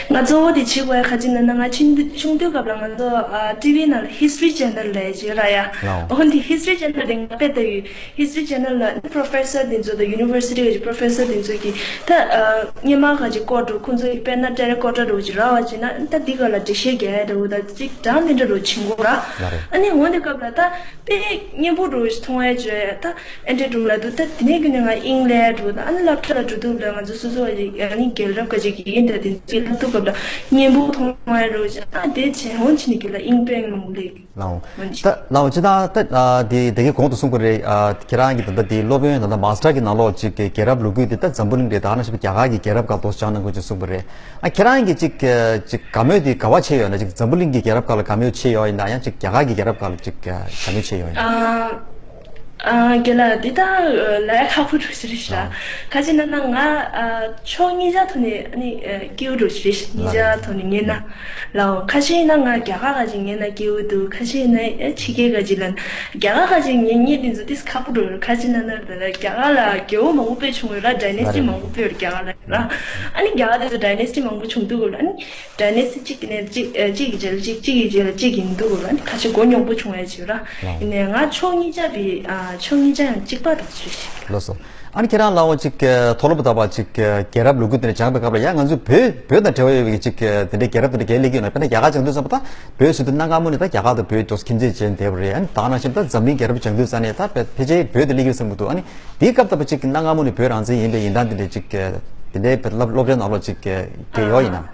ང་གཙོ་བོ་དེ་བྱེད་དགོས་ཡ་ག་ཅི་ན་ན་ང་ཆུང་དུས་ཆུང་དུས་སྐབས་ལ་ང་ཚོ་ཨ་ཊི་ཝི་ནང་ལ་ཧིས་ཊོ་རི་ཆེ་ནལ་ལབ་ཡ་ཅིག་ཡོད་ར་ཡ། ལའོ། འོ་འདི་ཧིས་ཊོ་རི་ཆེ་ནལ་དེ་ང་དཔེ་ལྟ་ཡོད། ཧིས་ཊོ་རི་ཆེ་ནལ་ལ་པྲོ་ཕེ་སར་དེ་ཚོ་དང་ཡུ་ནི་ཝར་སི་ཊི་གི་པྲོ་ཕེ་སར་དེ་ཚོ་གིས་ད་ཨ་སྔོན་མ་ག་ཅིག་སྐོར་འགྲོ། ཁོང་ཚོ་གིས་དཔེར་ན་ཊེ་ར་ཀོ་ཊ་འདྲ་བོ་ཅིག་རག་པ་བྱས་ན་ད་འདི་ག་ལ་འགྲེལ་བཤད་རྒྱག་ཡ་འདྲ་བོ་ད་ཅིག་གྲངས་དེ་འདྲ་འདྲ་བོ་བྱེད་དགོས་ར། ལགས་རེད། ཨ་ནི་འོ་འདི་སྐབས་ལ་ད་དཔེ་སྙན་པོ་འདྲ་བོ་ཞིག་མཐོང་ཡ་བྱས་ད་ཨ་འདྲེ་འགྲོ་ལ་འདུག་ད་དེ་ནས་བརྒྱུད་ནས་ང་དབྱིངས་སླེབས་འགྲོ། ད་ཨ་ནི་སློབ་གྲྭ་ལ་འགྲོ་དུས་ལ་ང་ཚོ་སོ་སོ་བ་ཞིག་ཨ་ནི་རྒྱལ་རབས་ག་ཅིག་གི་ཡིན་ད་དེ་ཚོ་སློབ་དུས་སྐབས་ལ་སྙན་པོ་མཐོང་ཡ་འདྲ་བོ་ཅིག་ཨ་དེ་བྱས་འོ་ཕྱི་ནས་རྒྱུད་ལ་དབྱིངས་དཔེ་མང་པོ་སླེབས། ལའོ། ད་ལའོ་ཅི་ད་ད་ཨ་དེ་དེ་གའི་གོང་དུ་གསུངས་པ་རེད། ཨ་ཁྱེད་རང་གི་ད་ལྟ་དེ་སློབ་ཡོན་ད་ལྟ་མཱ་སི་ཊར་གྱི་ནང་ལོགས་ཅིག་གི་རྒྱལ་རབས་ལོ་རྒྱུས་དེ་ད་འཛམ་བུ་གླིང་རེད། ད་ནང་བཞིན་པ་རྒྱ་གར་གྱི་རྒྱལ་རབས་སྐོར་ཏོག་ཙམ་སྦྱང་གནང་དགོས་ཅེས་གསུངས་པ་རེད། ཨ་ཁྱེད་རང་གི་ཅིག་ཅིག་དགའ་མོས་དེ་ག་བ་ཆེ་ཡོད་ན། ཅིག་འཛམ་བུ་གླིང་གི་རྒྱལ་རབས་སྐོར་ལ་དགའ་མོས་ཆེ་ཡོད་ཡིན་ན་ཡང་ཅིག་རྒྱ་གར་གྱི་རྒྱལ་རབས་སྐོར་ལ་ཅིག་དགའ་མོས་ཆེ་ཡོད་ཡིན་ན། ཨ་རྒན་ལགས་འདི་ད་ལས་ཁག་པོ་འགྲོ་ཞིག་རེད་ཤག་ཨ་ག་ཅི་ན་ན་ང་ཨ་ཕྱོགས་གཉིས་ཆ་ཐོག་ནས་ཨ་ནི་ཨ་སྐྱིད་པོ་འགྲོ་ཞིག་རེད། གཉིས་ཆ་ཐོག་ནས་ངས་ན། ལའོ། ཁ་ཤས་ཡིན་ན་ང་རྒྱ་གར་ག་ཅིག་ཉན་ན་སྐྱིད་པོ་འདུག་ཁ་ཤས་ཡིན་ན་ཨེ་ཕྱི་རྒྱལ་ག་ཅིག་ལ་རྒྱ་གར་ག་ཅིག་ཉན་ཉན་དེ་ཚོ་ཏིས་ཁག་པོ་འགྲོ་ཡོད། ཁ་ཅིག་ན་ན་ད་ལ་རྒྱ་གར་ལ་རྒྱལ་པོ་མང་པོ་དཔེ་བྱུང་ཡོད་ར། ཌའི་ནེ་སི་ཊི་མང་པོ་དཔེ་ཡོད་རྒྱ་གར་ལ་ཡོད་ར། ཨ་ནི་རྒྱ་གར་དེ་ཚོ་ཌའི་ནེ་སི་ཊི་མང་པོ་བྱུང་འདུག་གོ། ཨ་ནི་ཌའི་ནེ་སི་ཊི་གཅིག་གི་ནས་གཅིག་ཨེ་གཅིག་གི་རྗེས་ལ་གཅིག་གཅིག་གི་རྗེས་ལ་གཅིག་ཡིན་འདུག་གོ། ཨ་ནི་ཁ་ཤས་མགོ་རྙོག་པོ་བྱུང་ཡ་ཅིག་ཡོད་ར། ཡིན་ནའི་ང་ཕྱོགས་གཉིས་ཆ་བི་ཨ་ཕྱོགས་གཉིས་ཆ་ཡང་གཅིག་པ་རེད་ཅེས། ལགས་སོ། ཨ་ནི་ཁྱེད་རང་ལའོ་ཅིག་མཐོ་སློབ་ད་བ་ཅིག་རྒྱལ་རབས་ལོ་རྒྱུས་དེ་འདྲ་སྦྱངས་པའི་སྐབས་ལ་ཡང་ང་ཚོའི་བོད་བོད་དང་འབྲེལ་བ་ཡོད་པའི་ཅིག་དེ་འདྲའི་རྒྱལ་རབས་དེ་འདྲ་རྒྱལ་སླེབས་ཀྱི་ཡོད་ན། དཔེར་ན་རྒྱ་གར་སྦྱང་དུས་ཙམ་པ་ད་བོད་ཟེར་དུས་གནའ་སྔ་མོ་ནས་ད་རྒྱ་གར་དང་བོད་ཏོག་ཙམ་ཁྱིམ་མཚེས་བྱས་བསྡད་པ་རེད། ཨ་ནི་ད་ག་ནང་བཞིན་ད་འཛམ་གླིང་རྒྱལ་རབས་སྦྱང་དུས་ཙ་ནས་ད་ཕལ་ཆེར་བོད་དེ་སླེབས་ཀྱི་ཡོད་བསམ་གྱི་འདུག་ཨ་ནི་དེའི་སྐབས་ད་བ་ཅིག་གནའ་སྔ་མོ་ནས་བོད་རང་བཙན་ཡིན་པའི་ཡིན་སྟངས་དེ་འདྲ་ཅིག་དེ་འདྲའི་བོད་སློབ་སློབ་གྲྭའི་ནང་ལོགས་ཅིག་རྒྱལ་ཡོད་ཡིན་ན།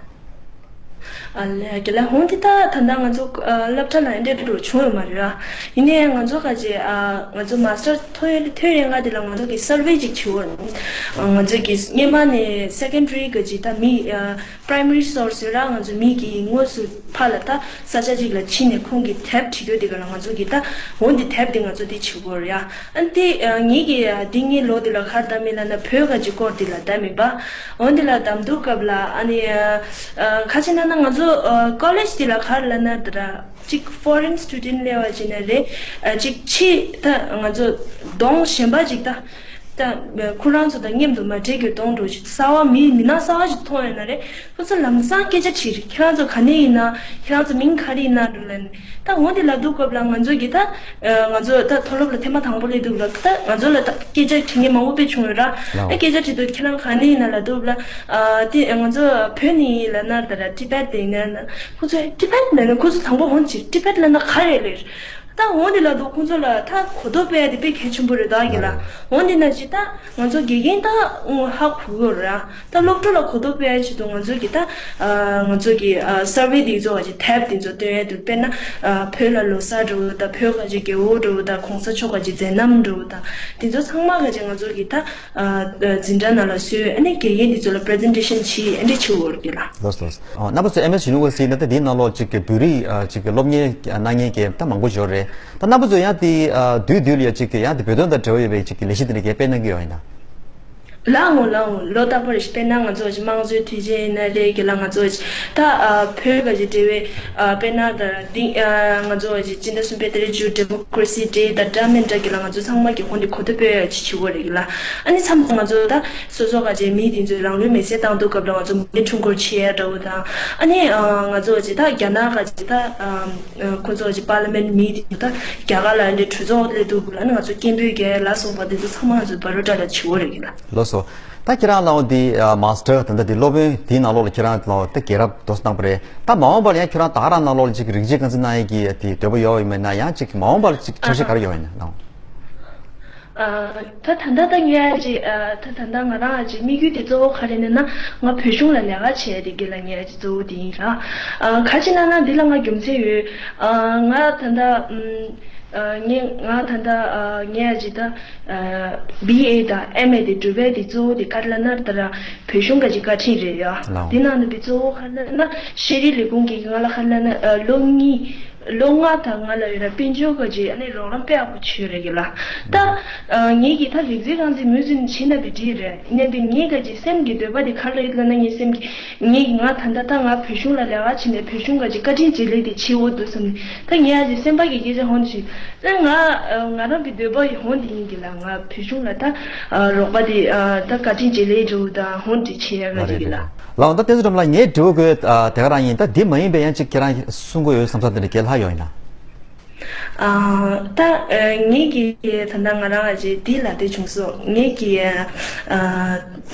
ཨ་ལས་རྒན་ལགས། འོ་འདི་ད་ད་ལྟ་ང་ཚོ་ཨ་སློབ་གྲྭ་ལ་འདྲེ་འགྲོ་བྱུང་ཡོད་མ་རེད་ཨ། ཡིན་ནའི་ང་ཚོ་ག་ཅེ་ཨ་ང་ཚོ་མཱ་སི་ཊར་ཐོན་ཡོད་ཐོན་ཡོད་ང་དེ་ལ་ང་ཚོ་གི་སར་ཝེ་ཅིག་བྱེད་འོ། ང་ཚོ་གི་སྔོན་མ་ནས་སེ་ཀན་ཌ་རི་ག་ཅེ་ད་མི་ཨ་པ་རའི་མ་རི་སོར་སི་ར་ང་ཚོ་མི་གི་དངོས་སུ་ཕར་ལ་ད་ས་ཆ་ཅིག་ལ་ཕྱིན་ནས་ཁོང་གི་དེབ་བྲིས་དུས་དེ་ག་ལ་ང་ཚོ་གི་ད་འོ་འདི་དེབ་དེ་ང་ཚོ་དེ་བྱེད་དགོས་རེད་ཨ། ཨ་ནི་དེ་ཨ་ངེད་ཀྱི་ཨ་འདི་ངའི་ལོ་དེ་ལ་ག་རེ་བདམས་མིན་ལབ་ན་བོད་ག་ཅིག་སྐོར་དེ་ལ་བདམས་མིན་པ། འོ་འདི་ལ་བདམས་དུས་སྐབས་ལ་ཨ་ནི་ཨ་ཁ་ཅིག་ན་ན་ང་ཚོ་ཨ་ཀོ་ལེཇ་དེ་ལ་ག་རེ་ལབ་ན་དེ་ར་ཅིག་ཕོ་རེན་སི་ཊུ་ཌེན་ཊི་སླེབས་པ་ཅིག་ན་རེད། ཨ་ཅིག་ཕྱི་ད་ང་ཚོ་གདོང་གཞན་པ་ཅིག་ད་ད་ཁོ་རང་ཚོ་དང་མཉམ་དུ་མ་འདྲེས་ཀྱི་གདོང་འདྲ་ཅིག་གསར་བ་མི་མི་སྣ་གསར་བ་ཅིག་མཐོང་ཡོད་ན་རེད། ཁོ་ཚོ་ལམ་སང་སྐད་ཆ་དྲིས་རེད། ཁྱེད་རང་ཚོ་ག་ནས་ཡིན་ན། ཁྱེད་རང་ཚོ་མིང་ག་རེ་ཡིན་ན་འགྲོ་ལབ་ནས། ད་འོ་འདི་ལབ་དུས་སྐབས་ལ་ང་ཚོ་གི་ད་ང་ཚོ་ད་མཐོ་སློབ་ལ་ཐེངས་མ་དང་པོ་སླེབས་དུས་ལ་ད་ང་ཚོ་ལ་ད་སྐད་ཆ་དྲི་མཁན་མང་པོ་དཔེ་བྱུང་ཡོད་ར། ལའོ། ད་སྐད་ཆ་དྲིས་དུས་ཁྱེད་རང་ག་ནས་ཡིན་ན་ལབ་དུས་ལ་ཨ་དེ་ང་ཚོ་བོད་ནས་ཡིན་ལབ་ན་ད་ར་ཊི་བེཊ་དེ་ཡིན་ན་ན་ཁོ་ཚོས་ཊི་བེཊ་ལབ་ན་ཁོ་ཚོ་དང་པོ་འོང་ཅིག་ཊི་བེཊ་ལབ་ན་ག་རེ་ལབ། ད་འོ་འདི་ལབ་དུས་ཁོ་ཚོ་ལ་ད་གོ་རྟོགས་སྤེལ་ཡ་དེ་དཔེ་གལ་ཆེན་པོ་རེད་ད་གི་ལ། ལའོ། འོ་འདི་ན་ཅིག་ད་ང་ཚོ་དགེ་རྒན་ད་ཧ་གོ་གི་ཡོད་ར། ད་སློབ་ཕྲུག་ལ་གོ་རྟོགས་སྤེལ་ཡ་ཆེད་དུ་ང་ཚོ་གི་ད་ཨ་ང་ཚོ་གི་ཨ་སར་ཝེ་འདི་ཚོ་ག་ཅིག་དེབ་འདི་ཚོ་སྟོན་ཡ་འདུག་དཔེར་ན་ཨ་བོད་ལ་ལོ་གསར་འགྲོ་ད་བོད་ག་ཅིག་རྒྱལ་པོ་འགྲོ་ད་གོང་ས་མཆོག་ག་ཅིག་མཛད་རྣམ་འགྲོ་ད་འདི་ཚོ་ཚང་མ་ག་ཅིག་ང་ཚོ་གི་ད་ཨ་འཛིན་གྲྭ་ནང་ལ་བཟོས། ཨ་ནི་དགེ་རྒན་འདི་ཚོ་ལ་པི་རི་ཛེན་ཊེ་ཤན་བྱེད། ཨ་ནི་བྱེད་འོར་གི་ལ། ལགས་སོ། ཨ་རྣམ་པ་ཚོ་ཨེམ་ཨེས་ཡུ་ནི་ཝར་སི་ཊི་ནི་ད་འདིའི་ནང་ལོགས་ཅིག་གི་བོད་རིགས་ཨ་ཅིག་གི་སློབ་གཉེར་གནང་མཁན་གྱི་ད་མང་པོ་ཡོད་རེད། ད་རྣམ་པ་ཚོ་ཡང་དེ་ཨ་དུས་དུས་ལ་ཡ་གཅིག་གི་ཡང་དེ་བོད་དོན་དང་འབྲེལ་བ་ཡོད་པའི་གཅིག་གི་ལས་གཞི་དེ་འདྲ་གས་སྤེལ་གནང་གི་ཡོད་ཡིན་ད། ལའང་ལའང་ལོ་རྟག་པར་ཞིག་དཔེར་ན་ང་ཚོ་ཞིག་དམངས་གཙོའི་དུས་ཆེན་ཡིན་ན་རེད་གི་ལ། ང་ཚོ་ཞིག་ད་ཨ་བོད་ག་ཞིག་འབྲེལ་བའི་ཨ་དཔེར་ན་ད་འདི་ཨ་ང་ཚོ་ཞིག་སྤྱི་ཟླ་གསུམ་པའི་ཏ་རིག་བཅུ་Democracy Day ད་འདྲ་མིན་འདྲ་གི་ལ། ང་ཚོ་ཚང་མ་གི་ཧོན་དེ་གོ་ཐུབ་པའི་ཡ་ཅིག་བྱེད་དགོས་རེད་གི་ལ། ཨ་ནི་མཚམས་མཚམས་ང་ཚོ་ད་སོ་སོ་ག་ཅིག་མི་དེ་ཚོས་རང་ལུས་མེར་སྲེག་བཏང་དུས་སྐབས་ལ་ང་ཚོ་མོ་ཊའི་འཕྲུལ་འཁོར་ཆེ་ཡ་འདྲ་བོ་དང་། ཨ་ནི་ཨ་ང་ཚོ་ཞིག་ད་རྒྱ་ནག་ག་ཅིག་ད་ཨ་ཁོ་ཚོ་ག་ཅིག་པར་ལི་མེན་མི་དེ་ཚོ་ད་རྒྱ་གར་ལ་འདི་གྲོས་ཚོགས་སླེབས་དུས་སྐབས་ལ་ཨ་ནི་ང་ཚོ་སྐད་འབོད་རྒྱག་ལ་སོགས་པ་དེ་ཚོ་ཚང་མ་ང་ཚོ་བར་རོ་ཊ་ལ་བྱེད་དགོས་རེད་གི་ལ། ལགས་སོ། ད་ཁྱེད་རང་ལའང་འདི་ཨ་མཱ་སི་ཊར་ད་ལྟ་འདི་སློབ་དཔོན་འདིའི་ནང་ལོགས་ལ་ཁྱེད་རང་ལའང་ད་རྒྱལ་རབས་དོ་སྣང་པ་རེད། ད་མ་འོངས་པར་ཡང་ཁྱེད་རང་ད་ག་རང་ནང་ལོགས་ལ་ཅིག་རིགས་གཅིག་རྐང་འཛིན་གནང་ཡས་ཀྱི་དེ་འདོད་པ་ཡོད་ཡིན་མིན་ན། ཡང་ཅིག་མ་འོངས་པར་ཅིག་འཆར་གཞི་ག་རེ་ཡོད་ཡིན་ན་ལའང་། ཨ་ད་ད་ལྟ་ད་ངས་ཨ་ཅིག་ཨ་ད་ད་ལྟ་ང་རང་ཨ་ཅིག་དམིགས་ཡུལ་དེ་གཙོ་བོ་ག་རེ་ཡིན་ན། ང་བོད་གཞུང་ལ་ལས་ཀ་བྱས་དེ་གི་ལ་ངས་ཨ་ཅིག་གཙོ་བོ་དེ་ཡིན་ལ། ཨ་ག་ཅི་ན་ན་འདི་ལ་ང་རྒྱུ་མཚན་ཡོད། ཨ་ང་ད་ལྟ་ཨམ། ཨ་ངས་ང་ད་ལྟ་ཨ་ངས་ཨ་ཅིག་ད་ཨ་བི་ཨེ་དང་ཨེམ་ཨེ་དེ་གྲུབ་པའི་དེ་གཙོ་བོ་དེ་ག་རེ་ལབ་ན་ད་ར་བོད་གཞུང་ག་ཅིག་བཀའ་དྲིན་རེད་ཡ། ལའོ། དེ་ནང་དུ་བི་གཙོ་བོ་ག་རེ་ལབ་ན་ཤེས་རིག་ལས་ཁུངས་ཀྱིས་ང་ལ་ག་རེ་ལབ་ན་ཨ་ལོ་གཉིས་ལོ་ལྔ་དང་ང་ལ་ཡོད་ར་དཔལ་འབྱོར་ག་ཅིག་ཨ་ནི་རོགས་རམ་དཔེ་ཡག་པོ་བྱོས་རེད་གི་ལ། ད་ཨ་ངས་ཀྱིས་ད་རིག་འཛིན་རང་བཙན་མུས་ཟིན་བྱེད་ན་བི་འགྲིག་རེད། ཡིན་ནའི་བི་ངས་ག་ཅིག་སེམས་ཀྱི་འདོད་པ་དེ་ག་རེ་ཡོད་ལབ་ན་ངའི་སེམས་ཀྱི་ངས་ཀྱིས་ང་ད་ལྟ་ད་ང་བོད་གཞུང་ལ་ལས་ཀ་བྱས་ནས་བོད་གཞུང་ག་ཅིག་བཀའ་དྲིན་རྗེས་ལེགས་དེ་བྱེད་འོ་འདུག་བསམ་ནས། ད་ངས་ཨ་ཅིག་སེམས་པ་གི་སྐད་ཆ་ཧོན་ཞིག་ད་ང་ང་རང་གི་འདོད་པ་ཡི་ཧོན་དེ་ཡིན་གི་ལ། ང་བོད་གཞུང་ལ་ད་རོགས་པ་དེ་ད་བཀའ་དྲིན་རྗེས་ལེགས་འགྲོ་ད་ཧོན་དེ་བྱེད་ཡ་ག་ཅིག་གི་ལ། ལའོ། ད་བསྟན་འཛིན་སྒྲོལ་མ་ལགས་ངའི་དྲི་བ་དགོས་དེ་ག་རང་ཡིན། ད་འདི་མ་ཡིན་པའི་ཡང་ཅིག་ཁྱེད་རང་གསུང་དགོས་ཡོད་བསམ་ས་དེ་འདྲ་གལ་ལྷག་ཡོད་ཡིན་ན། ཨ་ད་ངེད་ཀྱི་ད་ལྟ་ང་རང་ཨ་ཅེ་འདི་ལ་དེ་བྱུང་སོང་། ངེད་ཀྱི་ཨ་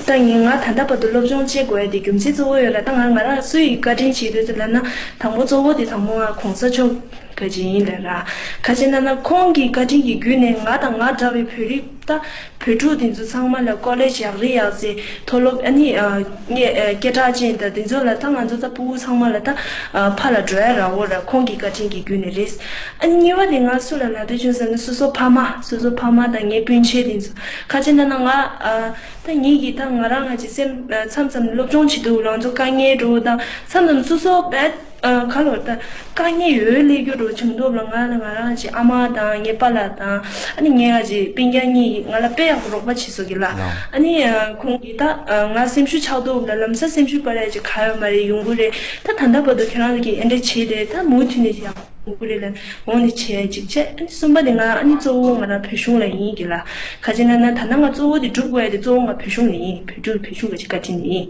ད་ངེད་ང་ད་ལྟ་བར་དུ་སློབ་སྦྱོང་བྱེད་དགོས་ཡ་དེ་རྒྱུ་མཚན་གཙོ་བོ་ཡོད་ལ། ད་ང་ང་རང་སུ་ཡི་བཀའ་དྲིན་བྱེད་འདོད་ཚུལ་ལབ་ན། དང་པོ་གཙོ་བོ་དེ་དང་པོ་ང་གོང་ས་མཆོག་ག་ཅིག་ཡིན་ལ་ར། ག་ཅི་ན་ན་ཁོང་གི་བཀའ་དྲིན་གྱི་བརྒྱུད་ནས་ང་དང་ང་འདྲ་བའི་བོད་རིགས་ད་བོད་ཕྲུག་དེ་ཚོ་ཚང་མ་ལ་ཀོ་ལེཇ་ཡག་རེ་ཡག་ཚེ་མཐོ་སློབ་ཨ་ནི་ཨ་སྐད་གྲགས་ཅན་དང་དེ་ཚོ་ལ་ད་ང་ཚོ་ད་ཕྲུ་གུ་ཚང་མ་ལ་ད་ཨ་ཕར་ལ་འགྲོ་ཡ་རག་གོ་ར། ཁོང་གི་བཀའ་དྲིན་གྱི་བརྒྱུད་ནས་རེད། ཨ་ནི་གཉིས་པ་དེ་ང་སུ་ལ་ལབ་དུས་ཆུང་ཟེར་ན་སོ་སོ་ཕ་མ་སོ་སོ་ཕ་མ་དང་ངའི་སྤུན་མཆེད་དེ་ཚོ་ག་ཅི་ན་ན་ང་ཨ་ད་ངེད་ཀྱི་ད་ང་རང་ང་ཅི་སེམས་མཚམས་མཚམས་སློབ་སྦྱོང་བྱེད་དུས་ང་ཚོ་དཀའ་ངལ་འགྲོ་དང་མཚམས་མཚམས་སོ་སོ་བས། ཨ་ག་ལོར་ད་དཀའ་ངལ་ཡོད་ལས་རྒྱུ་རུ་བྱུང་འདུག་ལ། ང་ལ་ང་རང་གི་ཨ་མ་དང་ངའི་པཱ་ལགས་དང་ཨ་ནི་ངའི་ཨ་ཅེ་སྤུན་ཀྱག་གཉིས་ང་ལ་དཔེ་ཡག་པོ་རོགས་པ་བྱེད་སོང་གི་ལ། ཨ་ནི་ཁོང་གིས་ད་ང་སེམས་ཤུགས་ཆག་འདུག་ལ། ལམ་སང་སེམས་ཤུགས་སྤར་ཡ་ཅིག་ག་ཡོད་མ་རེད། ཡོང་གི་རེད། ད་ད་ལྟ་བར་དུ་ཁྱེད་རང་གིས་ཨེ་འདྲ་བྱས་ཏེ་ད་མུ་མཐུད་ནས་ཡག་ཡོང་གི་རེད་ལ། འོང་ནས་བྱས་ཅིག་བྱས། ཨ་ནི་གསུམ་པ་དེ་ང་ཨ་ནི་གཙོ་བོ་ང་རང་བོད་གཞུང་ལ་ཡིན་གི་ལ། ག་ཅི་ན་ན་ད་ལྟ་ང་གཙོ་བོ་དེ་སྒྲུབ་དགོས་ཡ་དེ་གཙོ་བོ་ང་བོད་གཞུང་ལ་ཡིན། བོད་ཕྲུག་བོད་གཞུང་གི་བཀའ་དྲིན་ལ་ཡིན།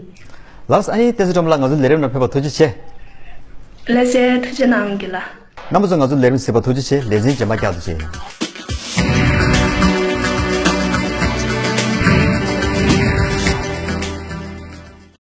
ལགས་སོ། ཨ་ནི་བསྟན་འཛིན་སྒྲོལ་མ་ལགས་ང་ཚོའི་ལས་རིམ་ནང་ཕེབས་པར་ཐུགས་རྗེ་ཆེ། ལགས་སོ། ཐུགས་རྗེ་གནང་གི་ལ། རྣམ་པ་ཚོ་ང་ཚོའི་ལས་རིམ་གཟིགས་པར་ཐུགས་རྗེ་ཆེ། ལེ་ཚན་རྗེས་མ་བསྐྱར་དུ་མཇལ་ཡོང་།